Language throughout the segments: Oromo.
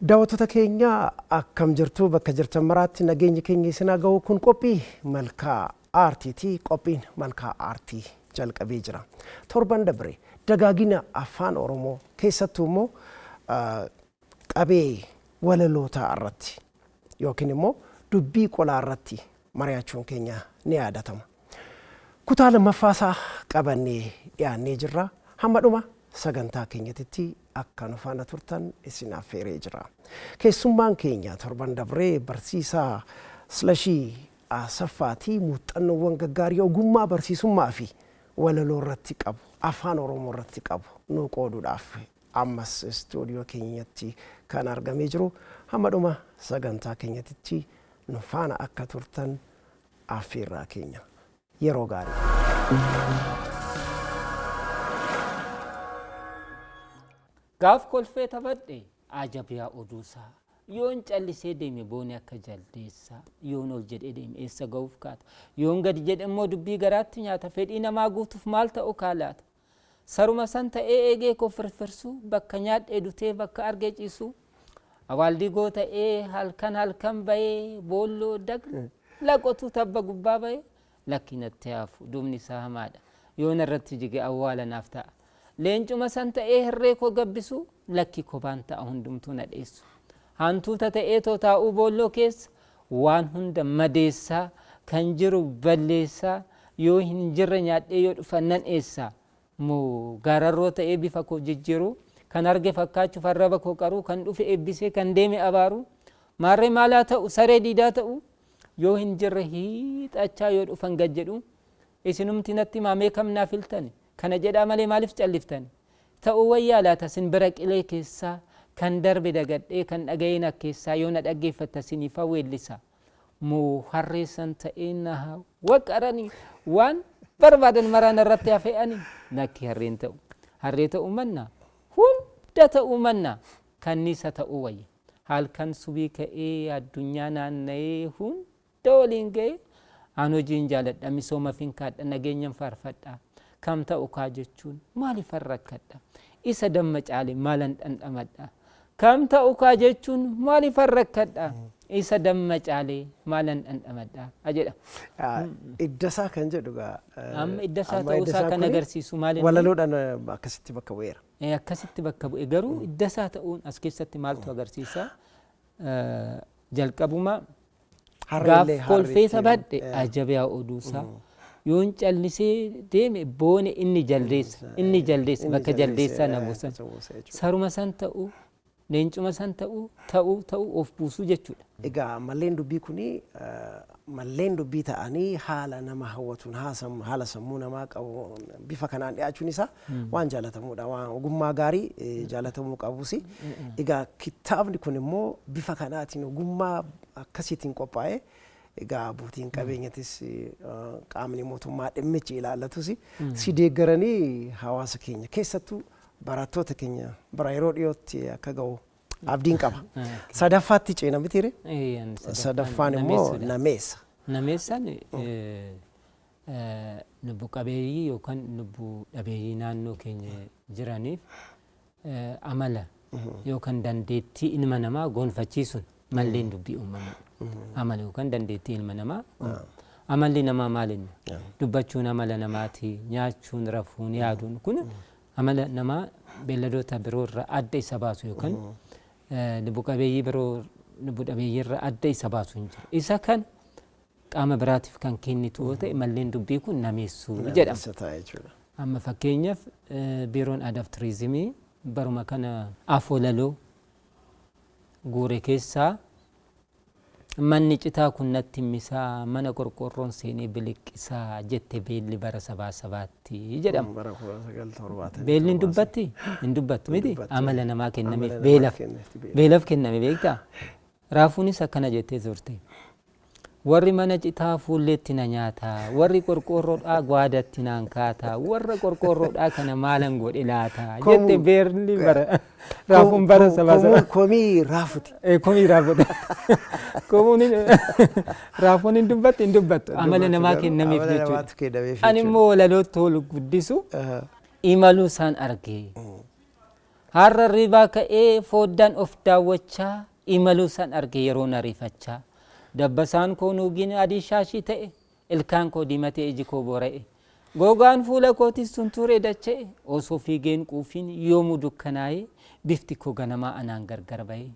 Daawwattoota keenya, akkam jirtu? Bakka jirtan maraatti nageenyi keenya isin haa ga'u. Kun qophii Malkaa Aartiiti. Qophiin Malkaa Aartii jalqabee jira. Torban dabre dagaagina afaan Oromoo, keessattuu immoo qabee walalootaa irratti yookiin immoo dubbii qolaa irratti mari'achuun keenya ni yaadatama. Kutaa lammaffaasaa qabannee dhiyaannee jirra. Hamma dhuma sagantaa keenyatitti akka nu faana turtan isin affeeree jira. Keessummaan keenya torban dabree barsiisaa Silashii Asaffaatii. Muuxannoowwan gaggaarii ogummaa barsiisummaa fi walaloo irratti qabu, afaan Oromoo irratti qabu nu qooduudhaaf ammas istuudiyoo keenyatti kan argamee jiru. Hamma dhuma sagantaa keenyatitti nu faana akka turtan affeerraa keenya. Yeroo gaarii. Gaaf kolfee taphadhe ajabiyaa oduusaa, yoon callisee deeme boone akka jaldeessaa, yoon ol jedhee deeme eessa ga'uuf kaata, yoon gadi jedhe immoo dubbii garaatti nyaata, fedhii namaa guutuuf maal ta'u kaalaata? Saruma san ta'ee eegee koo firfirsuu, bakka nyaadhee dutee bakka argee ciisuu, awaaldigoo ta'ee halkan halkan bahee boolloo dagla qotuu tabba gubbaa bahee, lakki natti haafu, duubni isaa hamaadha, yoon irratti jige awwaala naaf ta'a. Leencuma san ta'ee hirree koo gabbisuu, lakki kophaan ta'a, hundumtuu na dheessu. Hantuuta ta'ee too taa'uu boolloo keessa, waan hunda madeessaa, kan jiru balleessaa, yoo hin jirre nyaadhee yoo dhufan nan eessaa. Moo gaararroo ta'ee bifa koo jijjiiruu, kan arge fakkaachuuf arraba koo qaruu, kan dhufe eebbisee kan deeme abaaruu? Maarree maalaa ta'u, saree diidaa ta'u, yoo hin jirre hiixachaa yoo dhufan gad jedhu? Isinumti natti himaa mee, kam naa filtani? Kana jedhaa malee maaliif calliftani? Ta'uu wayyaa laata sinbira qilee keessaa, kan darbe dagadhee kan dhaga'een akkeessaa, yoo na dhaggeeffatta siniifan weellisa? Moo harree san ta'ee na haa waqaranii, waan barbaadan maraa narratti haa fe'anii? Lakki, harreen ta'u. Harree ta'uu mannaa, hunda ta'uu mannaa, kanniisa ta'uu wayya. Halkan subii ka'ee addunyaa naanna'ee hunda waliin ga'ee, an hojiin jaaladha, misooma finkaadha, nageenyan faarfadha. Kam ta'u kaa jechuun maaliifan rakkadha? Isa damma caale maalan dhandhamadha? Kam ta'u kaa jechuun maaliifan rakkadha? Isa damma caale maalan dhandhamadha jedha. Iddasaa kan jedhu gaa. Amma iddasaa ta'uusaa kan agarsiisu maali? Walaloodhaan akkasitti bakka bu'eera. Akkasitti bakka bu'e, garuu iddasaa ta'uun as keessatti maaltu agarsiisa? Jalqabuma gaaf kolfee taphadhe ajabiyaa oduusaa, yoon callisee deeme boone inni jaldeessa, inni jaldeessa bakka jaldeessaa na buusan. Saruma san ta'u, leencuma san ta'u, ta'u ta'u of buusuu jechuudha. Egaa malleen dubbii kuni malleen dubbii ta'anii haala nama hawwatuun, haala sammuu namaa qabu bifa kanaan dhiyaachuun isaa waan jaalatamudha. Waan ogummaa gaarii jaalatamuu qabus. Egaa kitaabni kun immoo bifa kanaatiin ogummaa akkasiitiin qophaa'ee, egaa abbootiin qabeenyatis qaamni mootummaa dhimmichi ilaallatus si deeggaranii hawaasa keenya, keessattuu barattoota keenya bira yeroo dhiyootti akka ga'u abdiin qaba. Sadaffaatti ceena mitiire? Sadaffaan immoo nameessa. Nameessaan lubbu qabeeyyii yookaan lubbu dhabeeyyii naannoo keenya jiraniif amala yookaan dandeettii ilma namaa gonfachiisuun malleen dubbii uumamudha. Amala yookaan dandeettii ilma namaa. Amalli namaa maalinni? Dubbachuun amala namaati. Nyaachuun, rafuun, yaaduun kun amala namaa beelladoota biroo irraa adda isa baasu yookaan lubbu qabeeyyii biroo, lubbu dhabeeyyii irraa adda isa baasu hin jiru. Isa kan qaama biraatiif kan kennitu yoo ta'e, malleen dubbii kun nameessuu jedhama. Amma fakkeenyaaf Biiroon Aadaa fi Turizimii baruma kana afwalaloo guure keessaa "Manni citaa kun natti himmisaa, mana qorqoorroon seenee biliqqisaa jette beelli bara sabaa sabaatti" jedhama. Beelli hin dubbatti? Hin dubbattu miti? Amala namaa kennameef beelaf. Beelaf kenname beektaa? Raafuunis akkana jettee turte. "Warri mana citaa fuulleetti na nyaata, warri qorqoorroodhaa gwaadatti naan kaata, warra qorqoorroodhaa kana maalan godhe laata?" jette beelli bara raafuun bara sabaa sabaa. Komii raafuti. Komii raafuti. Komuun raafuun hin dubbatti? Hin dubbattu. Amala namaa kennameef jechuudha. Ani immoo walalootti ol guddisu. Imaluu isaan argee. Har'a ribaa ka'ee foddaan of daawwachaa imaluu isaan argee yeroon ariifachaa. Dabbasaan koo nuugiin adii shaashii ta'e, ilkaan koo diimatee iji koo boora'e. Gogaan fuula kootis suntuuree dacha'e, osoo fiigeen quufiin yoomuu dukkanaa'e, bifti koo ganamaa anaan gargar ba'e.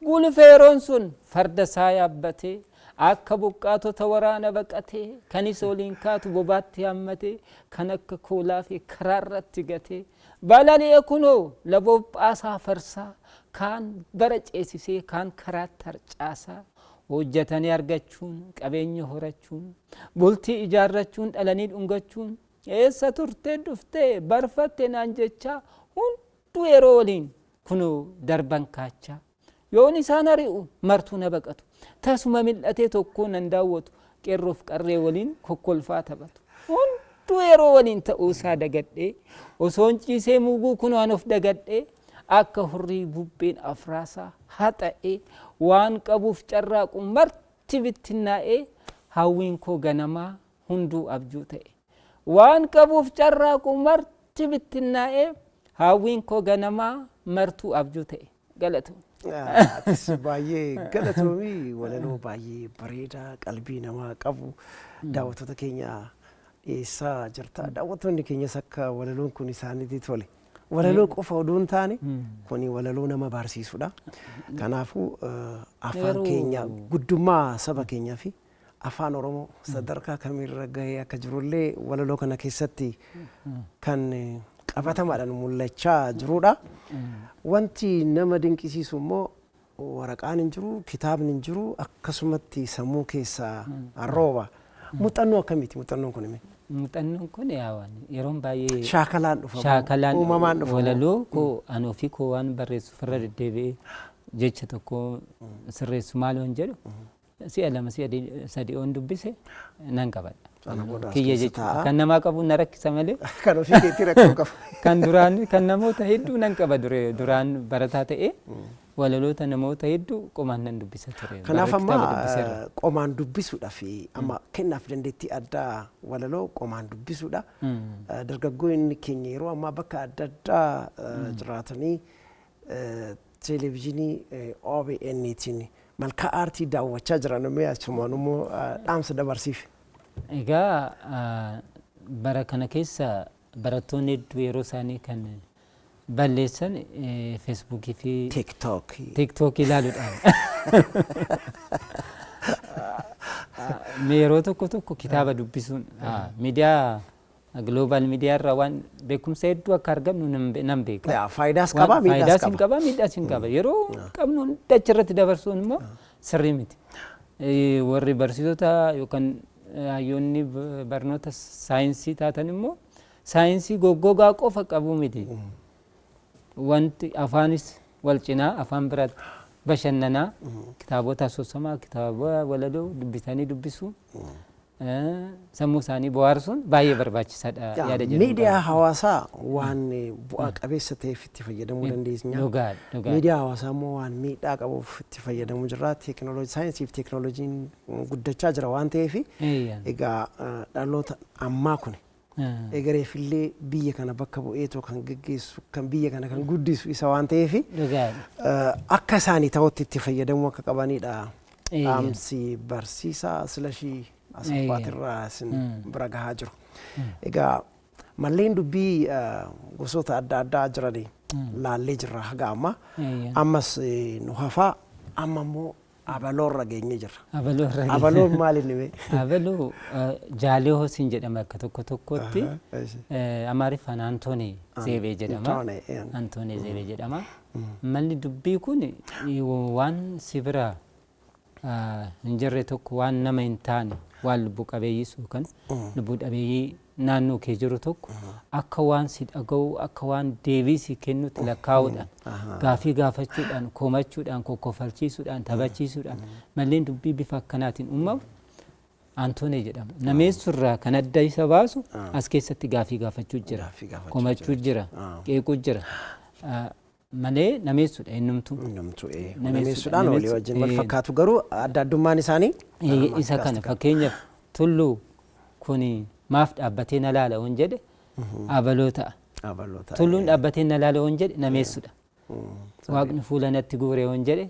Gulufee yeroon sun farda isaa yaabbatee, akka buqqaatota waraana baqatee, kan isa waliin kaatu bobaatti hammatee, kan akka koolaa fi karaarratti gatee, balali'e kunoo laboophaasaa farsaa, kaan bara ceesisee kaan karaatti harcaasaa, hojjetanii argachuun, qabeenya horachuun, bultii ijaarrachuun, dhalanii dhungachuun, eessa turtee dhuftee barfatte naan jechaa, hunduu yeroo waliin kunoo darban kaachaa. Yoon isaan ari'u martuu na baqatu. Tasuma mil'atee tokko nan daawwatu. Qeerroof qarree waliin kokkolfaa taphatu. Hunduu yeroo waliin ta'uu isaa dagadhee, osoon ciisee muguu kunoo an of dagadhee, akka hurrii bubbeen afraasaa haxa'ee, waan qabuuf carraaqu marti bittinnaa'ee, hawwiin koo ganamaa hunduu abjuu ta'e. Waan qabuuf carraaqu marti bittinnaa'ee, hawwiin koo ganamaa martuu abjuu ta'e. Galatu. Atis baay'ee galatoomii, walaloo baay'ee bareedaa qalbii namaa qabu daawwattoota keenya dhiyeessaa jirta. Daawwattoonni keenyas akka walaloon kun isaaniitti tole. Walaloo qofa oduu hin taane, kuni walaloo nama barsiisudha. Kanaafuu afaan keenya, guddummaa saba keenyaa fi afaan Oromoo sadarkaa kamirra gahee akka jirullee walaloo kana keessatti kan qabatamaadhaan mul'achaa jirudha. Wanti nama dinqisiisu immoo waraqaan hin jiru, kitaabni hin jiru, akkasumatti sammuu keessaa rooba. Muuxannoo akkamiiti muuxannoon kun hime? Muuxannoon kun yeroon baay'ee shaakalaan dhufa moo? Shaakalaan uumamaan dhufa moo? Walaloo koo ani ofii koo waan barreessu irra deddeebi'ee jecha tokko sirreessu maal yoon jedhu, si'a lama si'a sadi oon dubbise nan qabadha. Sana booda as Kiyya keessa jechuudha. taa'a. Kan namaa qabu na rakkisa malee. Kan ofii keetti rakkoo qabu. Kan duraan kan namoota hedduu nan qaba dure, duraan barataa ta'ee walaloota namoota hedduu qomaan nan dubbisa ture. Kanaaf Warra amma kitaaba dubbiseerra. Qomaan dubbisuudhaaf amma kennaaf dandeettii addaa walaloo qomaan dubbisuudha. Dargaggoonni keenya yeroo ammaa bakka adda addaa jiraatanii televezyiinii OBN-tiin malkaa aartii daawwachaa jiran mee achumaan immoo dhaamsa dabarsiif. Egaa bara kana keessa barattoonni hedduu yeroo isaanii kan balleessan Feesbuukii fi TikTok. TikTok ilaaluudhaan. Mee yeroo tokko tokko kitaaba dubbisuun, miidiyaa global miidiyaa irraa waan beekumsa hedduu akka argannu nan beeka. Yaa, faayidaas qaba, miidhaas faayidaas hin qaba. Qaba, miidhaas hin qaba. Yeroo qabnu hunda achirratti dabarsuun immoo sirrii miti. Warri barsiisota yookaan hayyoonni barnoota saayinsii taatan immoo saayinsii goggogaa qofa qabuu miti. Wanti afaanis wal cinaa afaan biraatti bashannanaa, kitaabota asoosamaa, kitaaba walaloo dubbisanii dubbisuu, sammuu isaanii bohaarsuun baay'ee barbaachisaadha yaada jedhu. Miidiyaa hawaasaa waan bu'aa qabeessa ta'eef itti fayyadamuu dandeenya. Dhugaa dhugaa. Miidiyaa hawaasaa immoo waan miidhaa qabuuf itti fayyadamuu jirra. Teekinooloojii, saayinsii fi teekinooloojiin guddachaa jira waan ta'eef egaa dhaloota ammaa kun egereefillee biyya kana bakka bu'eetoo kan geggeessu, kan biyya kana kan guddisu isa waan ta'eef akka isaanii ta'utti itti fayyadamuu akka qabanidha. Dhaamsi barsiisaa Silashii Asaffaatirraa isin bira gahaa jiru. Egaa malleen dubbii gosoota adda addaa jiranii laallee jirra haga ammaa. Ammas nu hafaa, amma immoo abaloorra geenyee jirra. Abaloo irra geenye. Abaloon maal inni mee? Abaloo jaalee hosiin jedhama akka tokko tokkotti. Amaariffaan Antoonii Zeebee jedhama. Antoonii, Antoonii Zeebee jedhama. Malli dubbii kun waan si bira hin jirre tokko, waan nama hin taane, waan lubbu qabeeyyis yookaan lubbu dhabeeyyii naannoo kee jiru tokko akka waan si dhaga'u, akka waan deebii si kennutti lakkaa'uudhaan, gaafii gaafachuudhaan, komachuudhaan, kokkofalchiisuudhaan, taphachiisuudhaan malleen dubbii bifa akkanaatiin uumamu Antoonii jedhama. Nameessurraa kan adda isa baasu as keessatti gaafii gaafachuu jira, Gaaffii gaafachuu komachuu jira, qeequu jira. Malee nameessudha innumtuu. Innumtuu Nameessuudha, nameessuudhaan walii wajjin wal fakkaatu, garuu adda addummaan isaanii Isa kana fakkeenyaaf Tulluu kun maaf dhaabbatee na laala yoon jedhe abaloo ta'a. Abaloo ta'a. Tulluun dhaabbatee na laala yoon jedhe nameessudha. Waaqni fuula natti guure yoon jedhe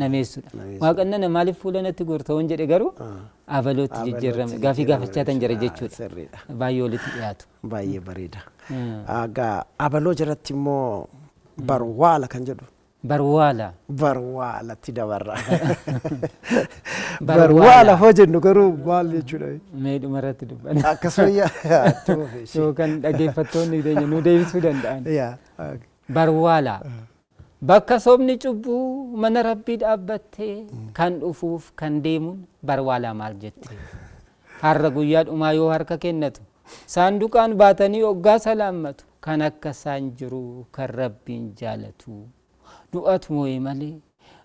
nameessudha. Waaqni na maaliif fuula natti guurta yoon jedhe garuu abalootti jijjiirame gaafii gaafachaa tan jira jechuudha. Sirriidha. Baay'ee walitti dhiyaatu. Baay'ee bareeda. Egaa abaloo jalatti immoo barwaala kan jedhu. Barwaala. Barwaalatti dabarra. Barwaala hoo jennu garuu maal jechuudha? Mee dhumarratti dubbanna. Akkasuma Yookaan dhaggeeffattoonni keenya nu deebisuu danda'an. Yaa. Barwaala. Bakka sobni cubbuu mana rabbii dhaabbattee kan dhufuuf kan deemuun barwaalaa maal jette? Har'a guyyaa dhumaa yoo harka kennatu saanduqaan baatanii hoggaa salaammatu kan akka isaan jiru kan rabbiin jaalatu. Du'atu moo'ee malee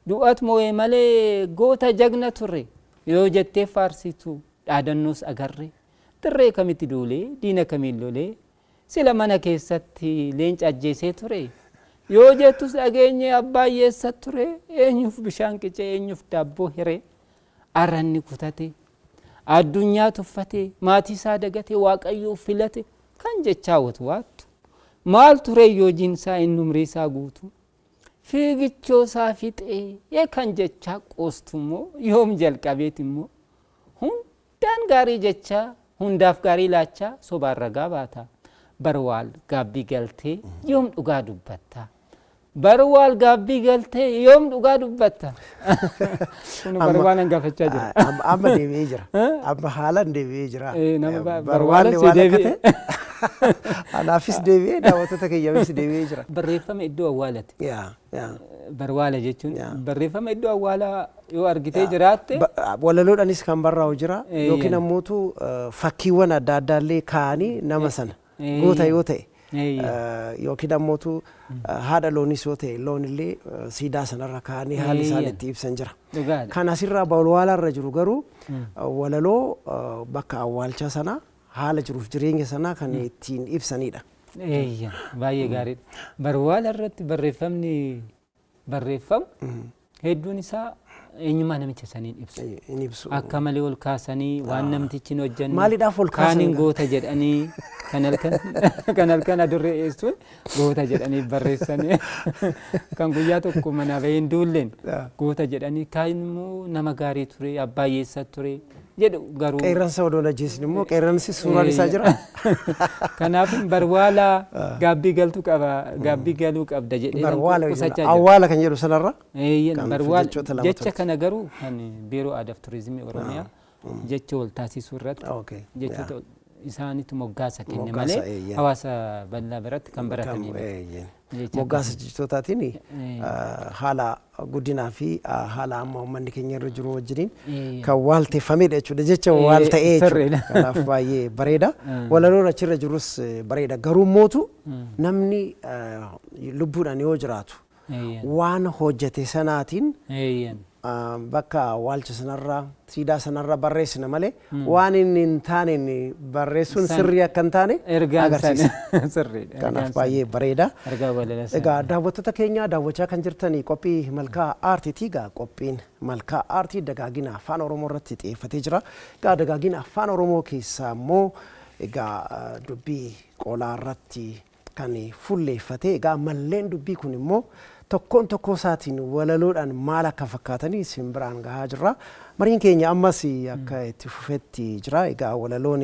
du'atu moo'ee malee goota jagna turre yoo jettee faarsitu dhaadannoos agarre dirree kamitti duulee diina kamiin lolee sila mana keessatti leenca ajjeesee ture. Yoo jettus dhageenye abbaa hiyyeessa ture eenyuuf bishaan qicee eenyuuf daabboo hiree arranni kutate addunyaa tuffate maatii isaa dagate waaqayyoo filate kan jechaa waatu maal ture hojiin isaa inni umrii isaa guutu fiigichoo isaa fixee kan jechaa qoostu immoo yoom jalqabeet immoo hundaan gaarii jechaa hundaaf gaarii laachaa sobaan ragaa baata. Barwaal gaabbii galtee yoom dhugaa dubbatta? Barwaal gaabbii galtee yoom dhugaa dubbatta? Kun barwaalan gaafachaa jira. Amma deebi'ee jira. Amma haalaan deebi'ee jira. Nama Barwaalli barwaalan si waan akka deebi'e. ta'e anaafis deebi'ee daawwattoota kiyyaafis deebi'ee jira. Barreeffama iddoo awwaalati. Yaa yaa. Barwaala jechuun barreeffama iddoo awwaalaa yoo argitee jiraatte Walaloodhaanis kan barraa'u jira yookiin ammoo fakkiiwwan adda addaallee kaa'anii nama sana goota yoo ta'e yookiin ammoo haadha loonis yoo ta'e loonillee siidaa sanarra kaa'anii haalli isaan itti ibsan jira. Dhugaadha. Kan asirraa barwaalaarra jiru garuu walaloo bakka awwaalcha sanaa haala jiruuf jireenya sanaa kan ittiin ibsanidha. Eeyya baay'ee gaariidha. Barwaala irratti barreeffamni barreeffamu hedduun isaa eenyummaa namicha saniin ibsu. Inni ibsu. Akka malee ol kaasanii waan namtichi hin hojjenne Maaliidhaaf ol kaasan kaaniin gaa? goota jedhanii kan halkan kan halkan adurree eessuun goota jedhanii barreessanii kan guyyaa tokko manaa bahee hin duulleen goota jedhanii kaan immoo nama gaarii ture abbaa hiyyeessaa ture jedhu garuu Qeerransa odoo hin ajjeesin immoo qeerransi suuraan isaa jira. Kanaaf barwaala gaabbii galtuu qaba gaabbii galuu qabda jedhee Barwaala qusachaa jira. awwaala kan jedhu sanarra Eeyyan kan barwaala jechoota lama jecha tolche. kana garuu kan biiroo aadaa fi turizimii Oromiyaa jecha wal taasisuu irratti jechoota isaaniitu moggaasa kenne Moggaasa, malee eeyyan. hawaasa bal'aa biratti kan baratamee miti. Eeyyan. Jecha Moggaasa jechootaatiin haala guddinaa fi haala amma uummanni keenya irra jiru wajjiniin kan waalteeffamedha jechuudha. Jecha waal ta'ee jechuudha. Sirriidha. Kanaaf baay'ee bareeda. Walaloon achirra jirus bareeda. Garuu mootu namni lubbuudhaan yoo jiraatu waan hojjete sanaatiin bakka awwaalcha sanarraa siidaa sanarra barreessina malee waan inni hin taaneen barreessuun sirrii akka hin taane Ergaan agarsiisa. sana sirriidha. Kanaaf baay'ee bareeda. Ergaa walalaa sana. Egaa daawwattoota keenya daawwachaa kan jirtanii qophii malkaa aartiiti. Egaa qophiin malkaa aartii dagaagina afaan Oromoo irratti xiyyeeffatee jira. Egaa dagaagina afaan Oromoo keessaa immoo egaa dubbii qolaa irratti kan fulleeffate. Egaa malleen dubbii kun immoo tokkoon tokkoo isaatiin walaloodhaan maal akka fakkaatanii isin biraan gahaa jirra. Mariin keenya ammas akka itti fufetti jira. Egaa walaloon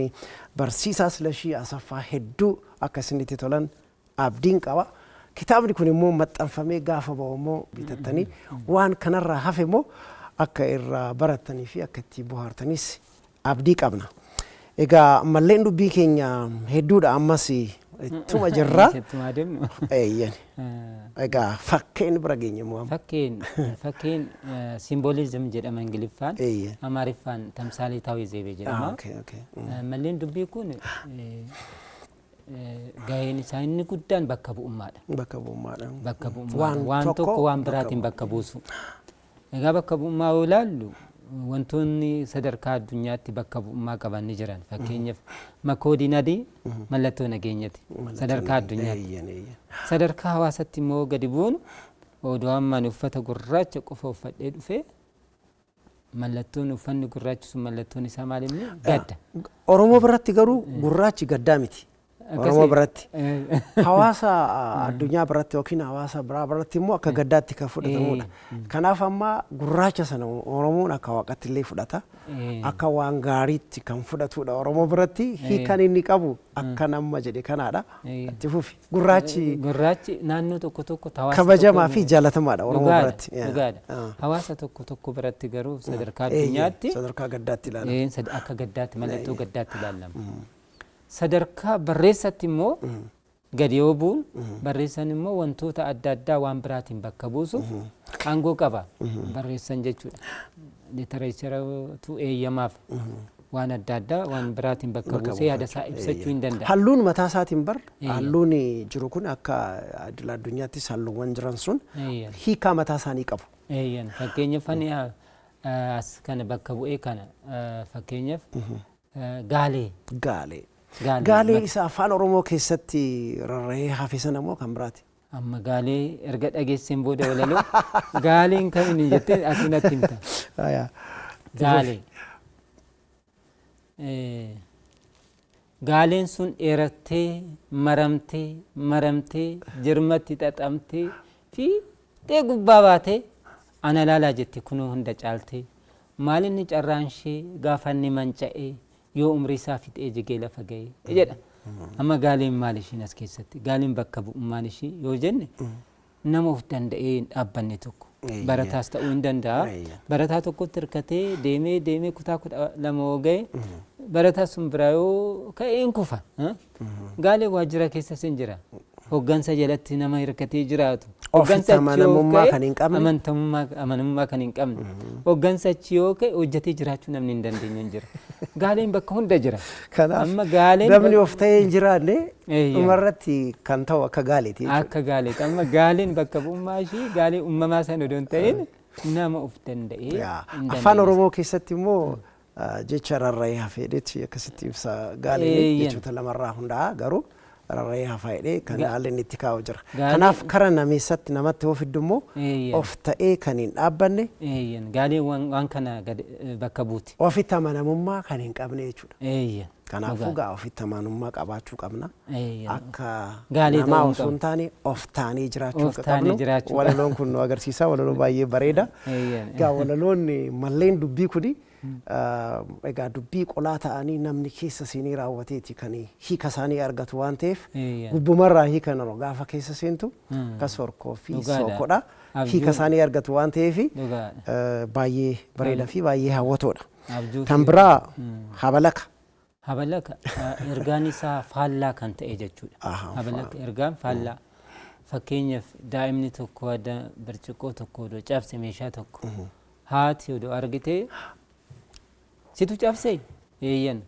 barsiisaa Silashii Asaffaa hedduu akka isinitti tolan abdiin qaba. Kitaabni kun immoo maxxanfamee gaafa ba'u immoo bitattanii waan kanarraa hafe immoo akka irraa barattanii fi akka itti bohaartanis abdii qabna. Egaa malleen dubbii keenya hedduudha ammas ittuma jirra. Ittuma adeemnu. Eeyyan. Egaa fakkeen bira geenye immoo amma. Fakkeen fakkeen simboolizim jedhama Ingiliffaan. Eeyyan. Amaariffaan tamsaaleetaawii zeebee jedhama. Okay, okay. Malleen dubbii kun gaheen isaa inni guddaan bakka bu'ummaadha. Bakka bu'ummaadha. Bakka bu'ummaadha. Waan tokko waan biraatiin bakka buusu. Egaa bakka bu'ummaa yoo ilaallu wantoonni sadarkaa addunyaatti bakka bu'ummaa qaban ni jiran. Fakkeenyaaf makoodiin adii mallattoo nageenyati sadarkaa addunyaatti. Eeyyan, eeyyan. Sadarkaa hawaasatti immoo gadi buunu odoo ammaan uffata gurraacha qofa uffadhee dhufee mallattoon uffanni gurraachi sun mallattoon isaa maal inni gadda. Oromoo biratti garuu gurraachi gaddaa miti. Oromoo biratti. Hawaasa addunyaa biratti yookiin hawaasa biraa biratti immoo akka gaddaatti kan fudhatamudha. Kanaaf amma gurraacha sana Oromoon akka waaqatti illee fudhata. Akka waan gaariitti kan fudhatudha Oromoo biratti. Hiikan inni qabu akka nama jedhe kanaadha. Itti fufi. Gurraachi Gurraachi naannoo tokko tokko hawaasa kabajamaa fi jaalatamaadha Oromoo biratti. Dhugaadha. Hawaasa tokko tokko biratti garuu sadarkaa addunyaatti sadarkaa gaddaatti ilaalama. Akka gaddaatti, mallattoo gaddaatti ilaalama. Sadarkaa barreessatti immoo gadi yoo bu'uun, barreessan immoo wantoota adda addaa waan biraatiin bakka buusuuf aangoo qaba barreessan jechuudha. Literature-tu eeyyamaaf waan adda addaa waan biraatiin bakka buusee yaada isaa ibsachuu hin danda'a. Halluun mataa isaatiin bar halluun jiru kun akka idil addunyaattis halluuwwan jiran sun hiikaa mataa isaanii qabu. Eeyyan, fakkeenyaaf ani as kana bakka bu'ee kana, fakkeenyaaf gaalee. Gaalee. Gaalee isa afaan Oromoo keessatti rarra'ee hafe sana immoo kan biraati. Amma gaalee erga dhageesseen booda walaloo gaaleen kamiin jettee asii natti himta. Gaalee. Gaaleen sun dheerattee maramtee maramtee jirmatti xaxamtee fiixee gubbaa baatee ana laalaa jetti kunoo hunda caaltee, maalinni carraan ishee gaafa inni manca'ee yoo umrii isaa fixee jigee lafa ga'ee jedha. Amma gaaleen maal ishiin as keessatti? Gaaleen bakka bu'ummaan ishii yoo jenne, nama of danda'ee hin dhaabbanne tokko barataas ta'uu hin danda'a. Barataa tokkotti hirkatee deemee deemee kutaa 12 yoo ga'e, barataa sun biraa yoo ka'ee hin kufa. Gaaleen waajjira keessas hin jira. Hoggansa jalatti nama hirkatee jiraatu. Ofitti amanamummaa kan hin qabne. Amanamummaa kan hin qabne. Hoggansa achi yoo ka'e hojjetee jiraachuu namni hin dandeenye hin jira. Gaaleen bakka hunda jira. Kanaaf Amma gaaleen namni of ta'ee hin jiraanne dhumarratti kan ta'u akka gaaleeti jechuudha. Akka gaaleeti. Amma gaaleen bakka bu'ummaa ishii gaalee uumamaa sana odoo hin ta'in nama of danda'ee hin Afaan dandeenye. Oromoo keessatti immoo jecha rarra'ee hafeedhetti akkasitti ibsa gaaleen, jechoota lamarraa hundaa'a, garuu rarra'ee hafeedhee kan haalli inni itti kaa'u jira. Kanaaf kara nameessatti namatti yoo fiddu immoo of ta'ee kan hin dhaabbanne, Gaaleen waan kana bakka buuti. Ofitti amanamummaa kan hin qabne jechuudha. Kanaafuu gaa ofitti amanamummaa qabaachuu qabna. Akka Gaalee namaa ta'uu osoo hin taane of taanee jiraachuu Of akka taanee qabnu jiraachuu walaloon kun nu agarsiisa. Walaloo baay'ee bareeda. Egaa walaloon malleen dubbii kuni egaa dubbii qolaa ta'anii namni keessa seenee raawwateeti kan hiika isaanii argatu waan ta'eef, gubbumarraa hiika nama gaafa keessa seentu akka sorkoo fi sookodha. Hiika isaanii argatu waan ta'eef baay'ee bareedaa fi baay'ee hawwatoodha. Kan biraa habalaka. Habalaka ergaan isaa faallaa kan ta'e jechuudha. Habalaka ergaan faallaa. Fakkeenyaaf daa'imni tokko adda birciqoo tokko odoo cabse, meeshaa tokko, haati odoo argitee, "Situ cabse?" "Eeyyan."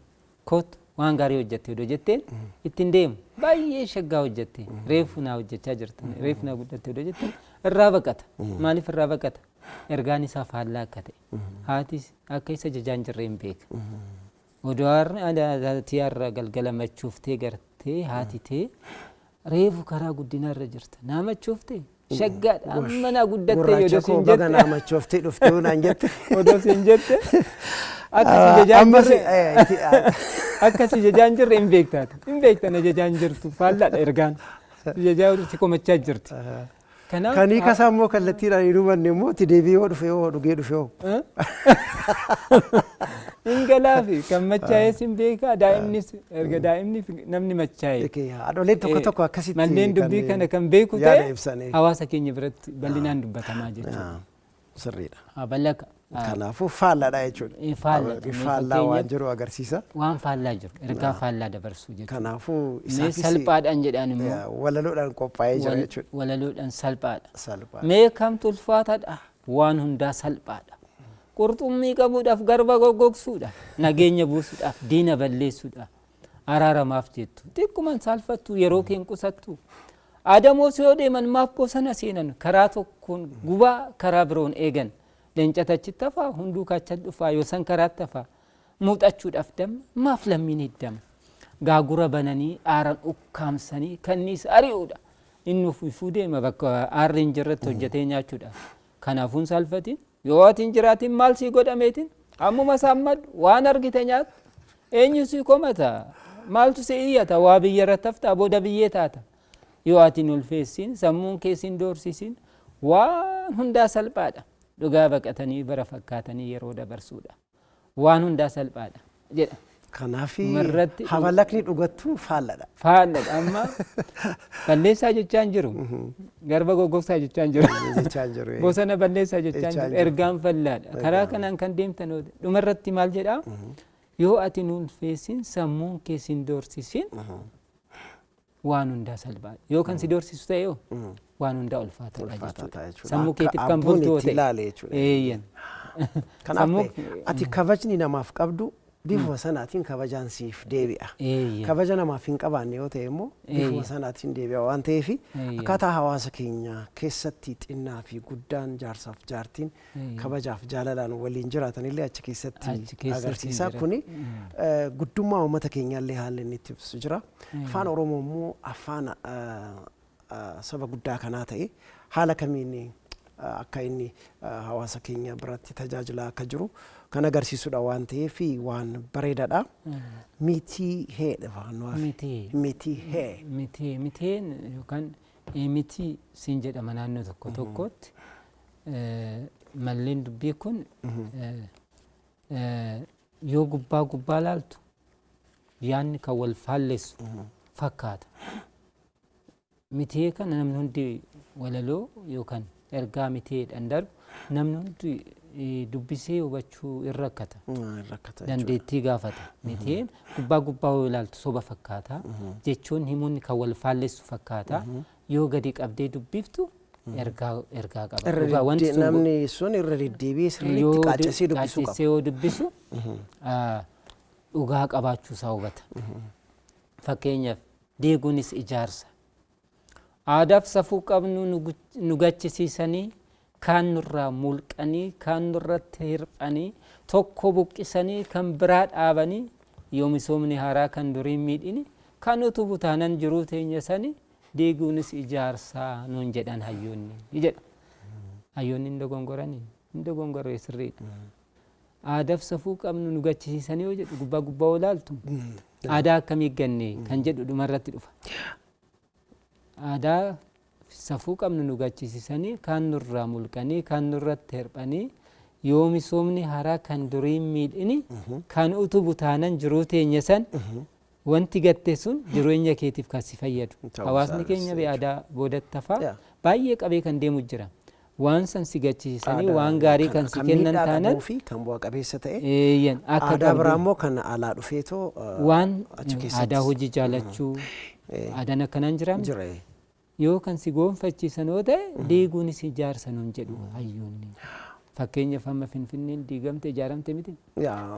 "Kottu, waan gaarii hojjette" odoo jetteen ittiin deemu. "Baay'ee shaggaa hojjette, reefu naa hojjechaa jirta, reefu naa guddatte" odoo jetteen irraa baqata. Maaliif irraa baqata? Ergaan isaa faallaa akka ta'e. Haati akka isa jajaan jirre hin beeka. Odoo har'a galgala machuuftee gartee haati tee, "Reefu karaa guddinaa irra jirta, naa machuuftee, shaggaadha, amma naa guddatte" "Gurraacha odoo koo siin baga jette naa machooftee dhuftee" naan jette. Odoo siin jette akka si jajaan Ammas jirre, akka si jajaan jirre hin beektaati, hin beekta, na jajaan jirtu, faallaadha ergaan, si jajaa si komachaa jirti. Kanaaf Kan hiika isaa immoo kallattiidhaan hin hubanne immoo itti deebi'ee yoo dhufe, yoo dhugee dhufe hoo? Hin galaafi, kan machaa'es hin beekaa, daa'imnis erga daa'imni fi namni machaa'e. Haadholeen tokko tokko akkasitti Malleen dubbii kana kan beeku yaada ta'e ibsanii. hawaasa keenya biratti bal'inaan dubbatamaa jechuudha. Sirriidha. Habalaka. Kanaafuu faallaadha jechuudha. Faallaadha. Faallaa waan jiru agarsiisa. Waan faallaa jiru, ergaa faallaa dabarsuu jechuudha. Kanaafuu Mee isaafis salphaadhaan jedhaan immoo walaloodhaan qophaa'ee jira jechuudha. Walaloodhaan salphaadha. Salphaa. Mee kamtu ulfaataadha? Waan hundaa salphaadha. Qurxummii qabuudhaaf garba goggogsuudha. Nageenya buusuudhaaf diina balleessuudha. Araaramaaf jettu. Xiqquman saalfattu, yeroo keen qusattu. Adamoos yoo deeman maaf bosona seenan? Karaa tokkoon gubaa, karaa biroon eegan. Leencata achitti hafaa, hunduu kaachatti dhufaa, yoo san karaatti hafaa. Muuxachuudhaaf damma maaf lammiin hiddama? Gaagura bananii aaran ukkaamsanii kanniis ari'uudha. Inni ofiifuu deema bakka aarri hin jirretti hojjetee nyaachuudha. Kanaafuu hin saalfatin. Yoo ati hin jiraatin maal sii godhameetin? Ammuma saammadhu, waan argite nyaatu. Eenyu sii komata? Maaltu si iyyata? Waa biyya irratti haftaa booda biyyee taata. Yoo ati hin ulfeessin, sammuun kees hin doorsisin, waan hundaa salphaadha. Dhugaa baqatanii bara fakkaatanii yeroo dabarsuudha. Waan hundaa salphaadha jedha. Kanaaf habalakni dhugattuu faalladha. Faalladha amma balleessaa jechaa hin jiru. Garba goggogsaa jechaa hin jiru. Bosona balleessaa jechaa hin jiru. Ergaan fallaadha. Karaa kanaan kan deemtan dhumarratti maal jedhaa? Yoo ati hin ulfeessin, sammuun kees hin doorsisin, waan hundaa salphaadha. Yoo kan si doorsisu ta'e yoo waan hundaa ulfaataadha jechuudha. Sammuu keetiif kan bultu ta'e. Eeyyan. Kanaaf ati kabajni namaaf qabdu bifuma sanaatiin kabajaan siif deebi'a. Kabaja namaaf hin qabaanne yoo ta'e immoo bifuma sanaatiin deebi'a waan ta'eef akkaataa hawaasa keenya keessatti xinnaa fi guddaan, jaarsaaf jaartiin kabajaaf jaalalaan waliin jiraatan illee achi keessatti agarsiisa. Kuni guddummaa uummata keenyaallee haalli inni itti ibsu jira. Afaan Oromoo immoo afaan saba guddaa kanaa ta'e haala kamiin akka inni hawaasa keenya biratti tajaajilaa akka jiru kan agarsiisudha waan ta'eef waan bareedaadha. Mitii hee dhafa. Mitii. Mitii hee. Mitii miteen yookaan mitii siin jedhama naannoo tokko tokkotti. Malleen dubbii kun yoo gubbaa gubbaa laaltu yaadni kan wal faallessu fakkaata. Mitee kana namni hundi walaloo yookaan ergaa miteedhaan darbu namni hundi dubbisee hubachuu hin rakkata. Dandeettii gaafata. Miteen gubbaa gubbaa yoo ilaaltu soba fakkaata. Jechuun himoonni kan wal faallessu fakkaata. Yoo gadi qabdee dubbiftu ergaa qaba. Namni sun irra deddeebi'ee sirriitti qaaccessee dubbisuu qaba. Qaaccessee yoo dubbisu dhugaa qabaachuu isaa hubata. Fakkeenyaaf deeguunis ijaarsa. Aadaaf safuu qabnu nu gachisiisanii, kaan nurraa mulqanii, kaan nurratti hirphanii, tokko buqqisanii kan biraa dhaabanii, yoo misoomni haaraa kan durii miidhini kan utubu taanan jiruu teenya sani deeguunis ijaarsaa nuun jedhan hayyoonni jedha. Hayyoonni hin dogongoranii, hin dogongoree sirriidha. Aadaaf safuu qabnu nu gachisiisanii yoo jedhu gubbaa gubbaa olaaltu aadaa akkamii ganne kan jedhu dhumarratti dhufa. Aadaa safuu qabnu nu gachisiisanii, kaan nurraa mulqanii, kaan nurratti hirphanii, yoo misoomni haaraa kan durii miidhini kan utubu taanan jiruu teenya san wanti gatte sun jireenya keetiif kan si fayyadu. Hawaasni keenya aadaa boodatti hafaa baay'ee qabee kan deemu jira. Waan san si gachisiisanii waan gaarii kan si kennan taanan kan bu'a qabeessa ta'e. Aadaa biraa immoo kan alaa dhufeetoo waan aadaa hojii jaalachuu aadaan akkanaan jiraame. Yoo kan si goonfachiisan yoo ta'e deeguunis ijaarsa nuun jedhu hayyoonni. Fakkeenyaaf amma Finfinneen diigamte ijaaramte miti.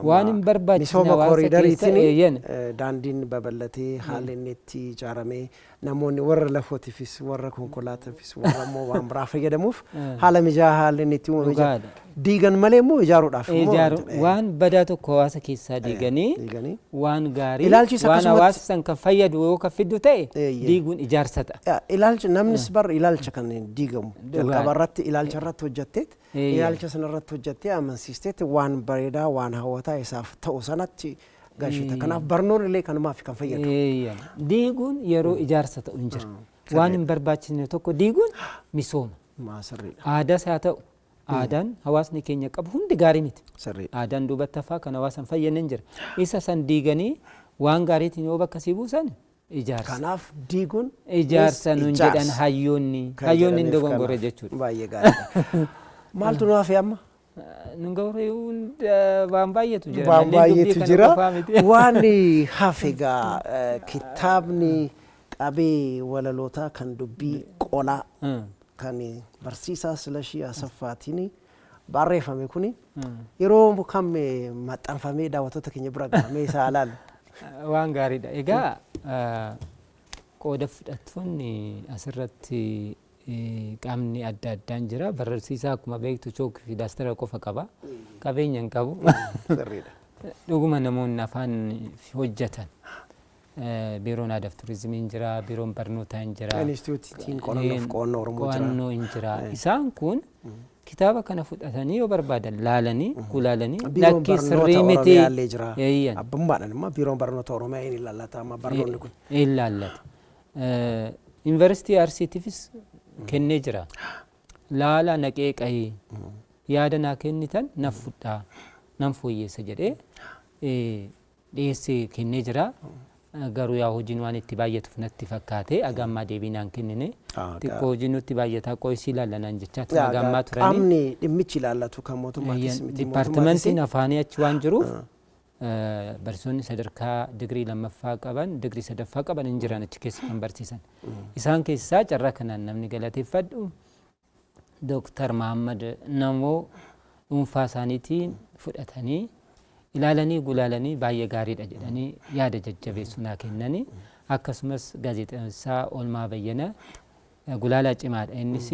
Waan hin barbaachisne misooma kooriidariitiin daandiin babal'atee haalli inni itti ijaaramee namoonni warra lafootiifis warra konkolaataafis warra immoo waan biraa fayyadamuuf haala mijaa'aa haalli inni itti uumame jira. Diigan malee immoo ijaaruudhaaf immoo waan badaa tokko hawaasa keessaa diiganii waan gaarii waan hawaasa san kan fayyadu yoo kan fiddu ta'e diiguun ijaarsa ta'a. Ilaalcha namnis bar ilaalcha kan diigamu jalqaba irratti ilaalcha irratti hojjetteet ilaalcha sana irratti hojjettee amansiisteetti waan bareedaa waan hawwataa isaaf ta'u sanatti gashita. Kanaaf barnoonni illee kanumaaf kan fayyadu. Diiguun yeroo ijaarsa ta'u hin jira. Waan hin barbaachisne tokko diiguun misooma. Aadaas haa ta'u aadaan hawaasni keenya qabu hundi gaarii miti. Aadaan duubatti hafaa kan hawaasa hin fayyadne hin jira. Isa san diiganii waan gaariitiin yoo bakka sii buusan ijaarsa. Kanaaf diiguun ijaarsa nuun jedhan hayyoonni. Hayyoonni hin dogongore jechuudha. Baay'ee gaariidha. Maaltu nu hafe amma? Nun gawree waan baay'eetu jira. Waan baay'eetu jira. Waan hafe egaa kitaabni qabee walalootaa kan dubbii qolaa kan barsiisaa Silashii Asaffaatiin barreeffame kuni yeroo kam maxxanfamee daawwattoota keenya bira gahamee isaa ilaalu? Waan gaariidha. Egaa qooda fudhattoonni asirratti qaamni adda addaan jira. Barsiisaa akkuma beektu chookii fi daastara qofa qaba. Qabeenya hin qabu. Dhuguma namoonni afaan hojjetan. Biiroon aadaa fi turizimii hin jira, biiroon barnootaa hin jira. Inistituutiin qorannoo fi qo'annoo Oromoo jira. Qo'annoo hin jira. Isaan kun Kitaaba kana fudhatanii yoo barbaadan laalanii gulaalanii Biiroon lakkii barnoota sirrii miti Oromiyaa illee jira. Eeyyan. Abbummaadhaan immoo biiroon barnoota Oromiyaa inni ilaallata amma barnoonni kun. Ilaallata. Yuunivarsiitii Arsiitiifis kennee jira. Laala naqee qa'ee yaada naa kennitan nan fudhaa nan fooyyeessa jedhee dhiyeessee kennee jira. Garuu yaa hojiin waan itti baay'atuuf natti fakkaate agammaa deebii naan kennine. Xiqqoo hojiin nutti baay'ataa qo'isii ilaalla naan jechaa ture agammaa turanii. Qaamni dhimmichi ilaallatu kan mootummaatis miti. Dipaartimentiin afaanii achi waan jiruuf barsiisonni sadarkaa digirii lammaffaa qaban, digirii sadaffaa qaban hin jiran achi keessa kan barsiisan. Isaan keessaa carraa kanaan namni galateeffadhu Dooktar Mahammad Namoo dhuunfaa isaaniitiin fudhatanii ilaalanii gulaalanii baay'ee gaariidha jedhanii yaada jajjabeessu naa kennanii, akkasumas gaazexeessaa Oolmaa Bayyana gulaalaa cimaadha innis,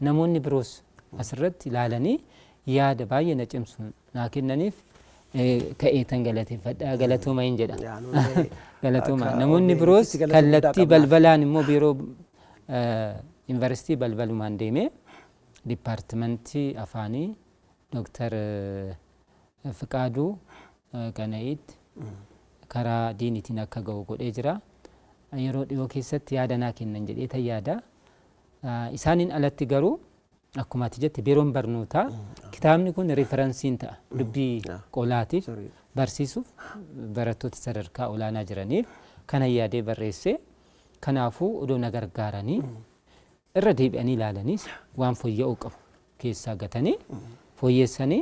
namoonni biroos asirratti ilaalanii yaada baay'ee na cimsu naa kennaniif ka'eetan galateeffadha, galatooma hin jedha. Galatooma namoonni biroos kallattii balbalaan immoo biiroo yuunivarsiitii balbalumaan deemee dipaartimentii afaanii Dooktar Fiqaaduu Qana'iitti karaa diinitiin akka ga'u godhee jira. Yeroo dhiyoo keessatti yaada naa kennan jedhee tan yaada. Isaaniin alatti garuu akkuma ati jette biiroon barnootaa kitaabni kun referensiin ta'a dubbii qolaatiif barsiisuuf barattoota sadarkaa olaanaa jiraniif kana yaadee barreesse. Kanaafuu odoo na gargaaranii irra deebi'anii ilaalaniis waan fooyya'uu qabu keessaa gatanii fooyyessanii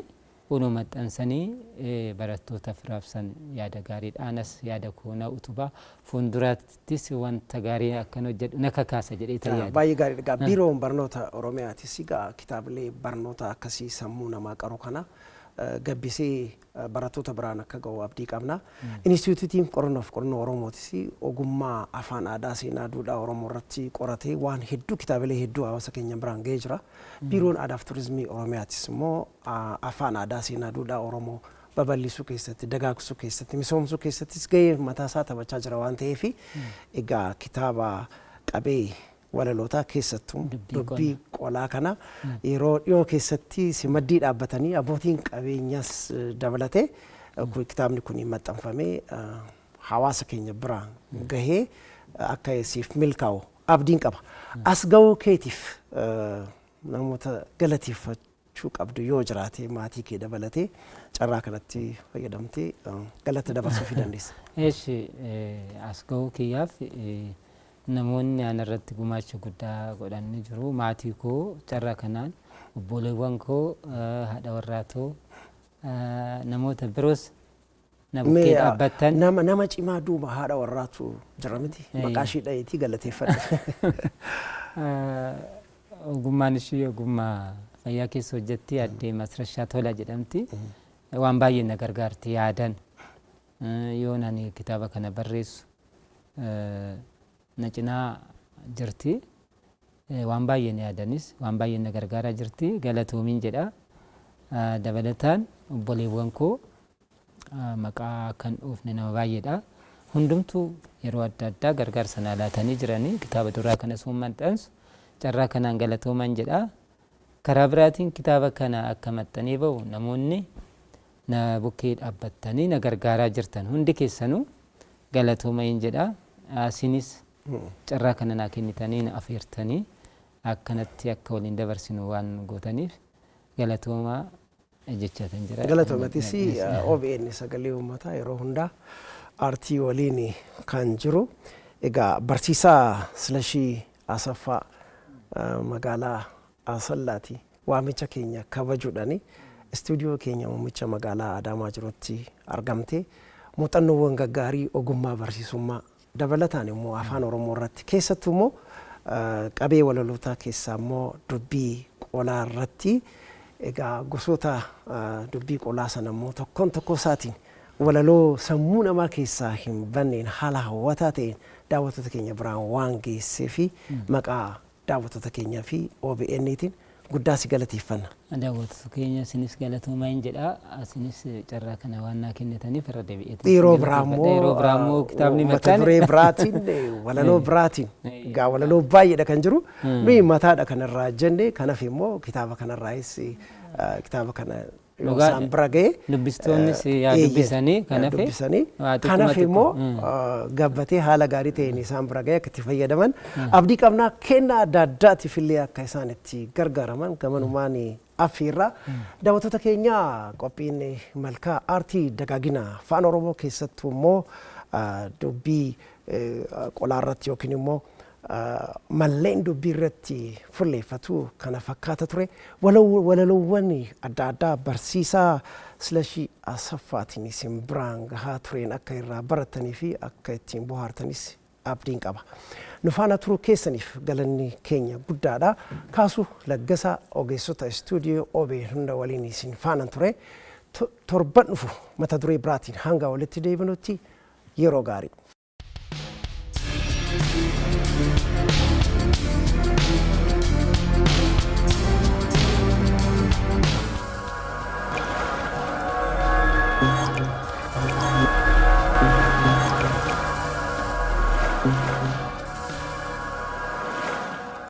odoo maxxansanii barattoota firaabsan yaada gaariidha. Anas yaada koonaa utubaa fuulduraattis wanta gaarii akkan hojjedhu na kakaasa jedhee tan yaada. Baay'ee gaariidha. Biiroon barnoota Oromiyaatis egaa kitaabilee barnoota akkasii sammuu namaa qaru kana gabbisee barattoota biraan akka ga'u abdii qabna. Inistituutiin qorannoo fi qorannoo Oromootis ogummaa afaan aadaa seenaa duudhaa Oromoo irratti qoratee waan hedduu kitaabilee hedduu hawaasa keenya biraan ga'ee jira. Biiroon aadaa fi turizimii Oromiyaatis immoo afaan aadaa seenaa duudhaa Oromoo babal'isuu keessatti, dagaagsuu keessatti, misoomsuu keessattis ga'ee mataasaa taphachaa jira waan ta'eef egaa kitaaba qabee walalootaa keessattuu dubbii qolaa kana yeroo dhiyoo keessatti simaddii dhaabbatanii abbootiin qabeenyaas dabalatee kitaabni kun maxxanfamee hawaasa keenya biraan gahee akka siif milkaa'u abdiin qaba. As ga'uu keetiif namoota galateeffachuu qabdu yoo jiraate maatii kee dabalatee carraa kanatti fayyadamtee galata dabarsuufii dandeessa. Eeshi, as ga'uu kiyyaaf namoonni ana irratti gumaacha guddaa godhan ni jiru. Maatii koo carraa kanaan obboleewwan koo, haadha warraatoo, namoota biroos na bukkee dhaabbattan. Nama cimaa duuba haadha warraatu jira miti. Maqaa ishii dhaheetii galateeffadha. Ogummaan ishii ogummaa fayyaa keessa hojjetti, addee Masrashaa Tola jedhamti. Waan baay'ee na gargaarti yaadan. Yoon ani kitaaba kana barreessu na cinaa jirti. Waan baay'ee na yaadanis waan baay'ee na gargaaraa jirti. Galatoomiin jedha. Dabalataan obboleewwan koo maqaa kan dhoofne nama baay'eedha. Hundumtuu yeroo adda addaa gargaarsa naa laatanii jiranii kitaaba duraa kana sun maxxansu carraa kanaan galatooman jedha. Karaa biraatiin kitaaba kana akka maxxanee ba'u namoonni na bukkee dhaabbattanii na gargaaraa jirtan hundi keessanuu galatooma hin jedha. Isinis carraa kana naa kennitanii na afeertanii akkanatti akka waliin dabarsinu waan gootaniif galatooma jechatan jira. Galatoomatis OBN sagalee uummataa yeroo hundaa aartii waliin kan jiru. Egaa barsiisaa Silashii Asaffaa magaalaa Asallaati waamicha keenya kabajuudhaan istuudiyoo keenya muummicha magaalaa Adaamaa jirutti argamte muuxannoowwan gaggaarii ogummaa barsiisummaa dabalataan immoo afaan Oromoo irratti keessattuu immoo qabee walalootaa keessaa immoo dubbii qolaa irratti egaa gosoota dubbii qolaa sana immoo tokkoon tokko isaatiin walaloo sammuu namaa keessaa hin banneen haala hawwataa ta'een daawwattoota keenya biraan waan geessee fi maqaa daawwattoota keenyaa fi OBN'tiin Guddaa si galateeffanna. Daawwattoota keenya isinis galatoomaa hin jedha. Isinis carraa kana waan naa kennitaniif irra deebi'ee. Yeroo biraa immoo Yeroo biraa immoo kitaabni mata maxxane. duree biraatiin, walaloo biraatiin, egaa walaloo baay'eedha kan jiru, nuyi mataadha kanarraa jenne. Kanaaf immoo kitaaba kanarraayis kitaaba kana yoo Dhugaadha. isaan bira ga'e Dubbistoonnis yaa dubbisanii kan hafe dubbisanii waa xiqquma kanaaf xiqqoo. immoo gabbatee haala gaarii ta'een isaan bira ga'e akka itti fayyadaman abdii qabnaa. Kennaa adda addaatiif illee akka isaan itti gargaaraman gamanumaan affiirraa. Daawwattoota keenya, qophiin malkaa aartii dagaagina afaan Oromoo, keessattuu immoo dubbii qolaa irratti yookiin immoo malleen dubbii irratti fulleeffatu kana fakkaata ture. Walaloowwan adda addaa barsiisaa Silashii Asaffaatiin isin biraan gahaa tureen akka irraa baratanii fi akka ittiin bohaartanis abdiin qaba. Nu faana turuu keessaniif galanni keenya guddaadha. Kaasuu Laggasaa ogeessota istuudiyoo OBN hunda waliin isin faanan ture. Torban dhufu mata duree biraatiin hanga walitti deebinutti yeroo gaarii.